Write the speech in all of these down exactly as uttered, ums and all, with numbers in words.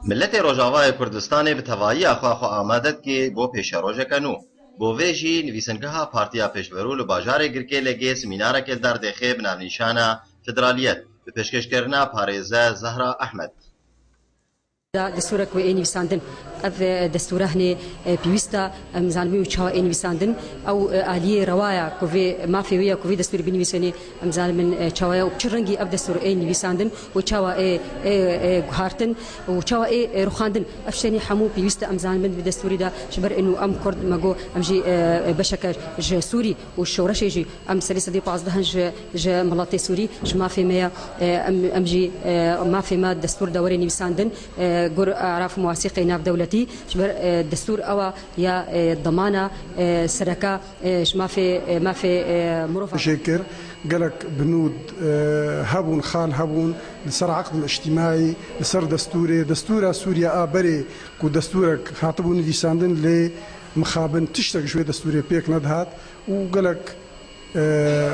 Milletê Rojavayê Kurdistanê bi tevahiya xwe xwe amade dike bo pêşerojeke nû. Bo vê jî nivîsingeha Partiya Pêşverû li bajarê Girkêlegê semînareke li dar dêxê bi navnîşana Federaliyet, bi pêşkêşkirina parêze Zehra Ehmed. Da destûrek wê ê nivîsandin. Ev, e, destûre hinê, e, pêwîst e. Em zanibin wê çawa ê nivîsandin. Ew, e, aliyê rewa ya ku vê mafê wê ya ku vê destûrê binivîsênê, em zanibin, e, çawa ya û bi çi rengî ev destûr ê nivîsandin û çawa ê, ê, ê guhartin û çawa ê, ê rûxandin. Ev ştenê hemû pêwîst e, em zanibin vê destûrî de ji ber ênû em Kurd me got em jî, e, e, beşeke ji Sûrî û şoreşê jî em serê sedî pazdeh in ji, ji miletê Sûrî, ji mafê me ye. E, em, em jî, e, mafê me destûr de were nivîsandin, e, gur araf muwasîqê navdewletî, ji ber, e, destûr ew a ya, e, demana, e, sereka, e, ji mafê, e, mafê, e, mirovan. Jê kir, gelek binûd, e, hebûn, xal hebûn li ser eqd îctîmaî, li ser destûrê, destûra Sûriye a berê ku destûrek hatibû nivîsandin lê mixabin tiştek ji wê destûrê pêk nedihat û gelek, e,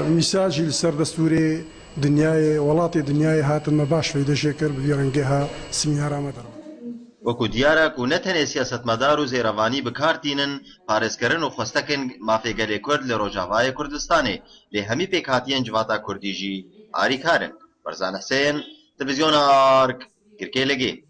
mîsal jî li ser destûrê dinyayê, welatê dinyayê hatin me baş feyde jê kir, bi vî rengê ha simînara me derbas. Wekû diyar e ku ne tenê siyasetmedar û zêrevanî bi kar tînin, parêzkirin û xwestekên mafê gelê Kurd li Rojavayê Kurdistanê, lê hemî pêkhatiyên civata Kurdî jî arîkar in. Barzan Hisên, Televîzyona Ark, Girkêlegê.